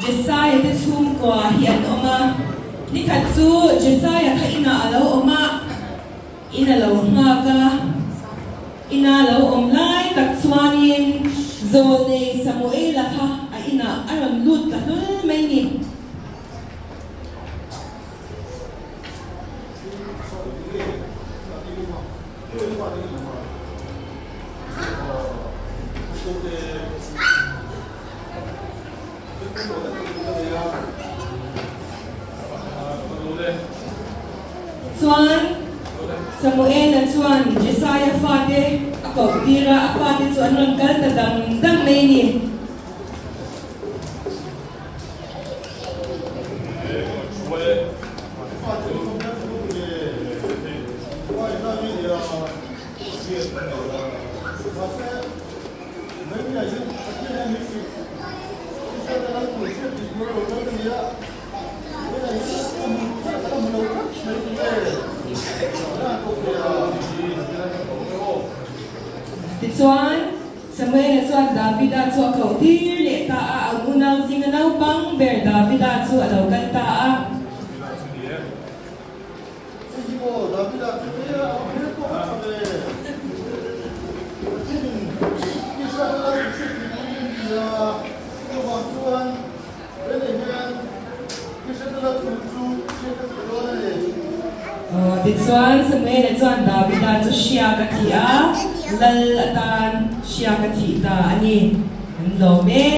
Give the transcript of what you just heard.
Jesaia te chhungkua hi an awm a. Nikhat chu Jesaia kha inah a lo awm a, in a lo nghak a. Ina lo awm lai tak chuanin Zawlnei Samuela kha a inah a rawn lut ta hlul mai ni. Chuan Samuela chuan Jesaia fate a koh tir a, a fate chu an rawn kal ta dang dang mai a ni. Tichuan, Samuela chuan Davida chu a koh tir leh ta a, a unau zinga naupang ber Davida chu a lo kal ta a. Tichuan, Samuela chuan Davida chu hriak a thih a, lal atan hriak a thih ta a ni. An lawm e.